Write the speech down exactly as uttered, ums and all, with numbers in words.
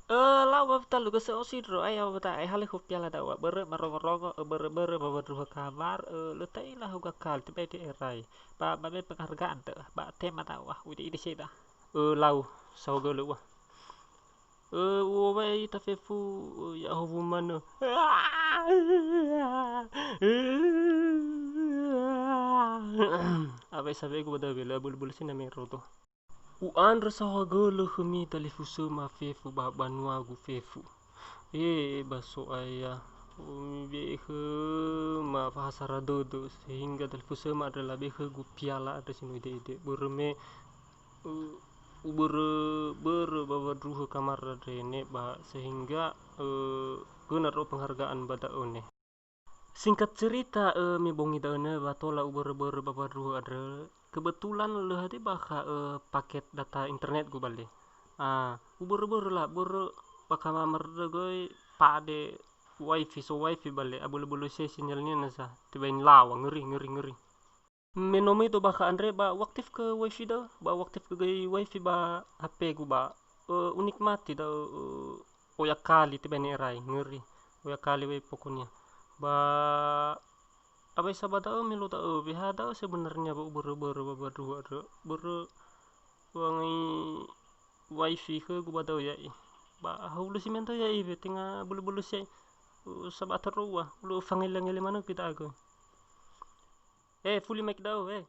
Ö, lau ba talu gese osi dro, ai, au ba ta, ai, hale hu piala da'u, börö marongo-rongo, ö, börö-börö ba wandruhö kamar, ö, lö ta'ila hu gakal, tebai de erai. Ba, ba me penghargaan da'ö, ba tema da'u, ah, ude-ide seda. Ö, lau, saohagölö ua. Ö, u'owai ita fefu, ö, ya'ahowu manö. Awai sawe'egu ba da'ö, lö abölö-bölö si na me rodo. U'andrö saohagölö khömi talifusöma fefu ba banuagu fefu. E, ba So'aya, umibe'e khöma fahasara dödö, sehingga talifusöma andrö labe'e khögu piala andrö si no ide-ide. Börö me, ö, ubörö-börö ba wandruhö kamar andre ne ba sehingga, ö, göna ndra'o penghargaan ba da'ö ne. Singkat cerita, ö, me bongi da'ö ne wa tola ubörö-börö ba wandruhö andrö, kebetulan lö hadia bakha, ö, paket data internetgu bale. Ah, ubörö-börö la, börö ba kamar andrö göi pade wifi, so wifi bale, abölö-bölö se sinyalnia nasa, tebai nilawa, ngeri, ngeri, ngeri. Me no möi do bakha andre ba uaktifkö wifi da'ö, ba uaktifkö göi wifi ba H P-gu ba, ö, unikmati da'ö, ö, oya kali tebai ne'erai, ngeri. Oya kali wai pokoknya. Ba awai sa ba da'ö me lo da'ö, weha da'ö sebenarnya ba ubörö-börö ba wandruhö andrö. Börö wangai wifi khögu ba da'ö ya'i. Ba hulö si mento ya'i we tenga bölö-bölö si ya'i. Ö, sabata roa, ulö fangele-ngele manö kita aku. Eh, fuli mic da'ö, eh.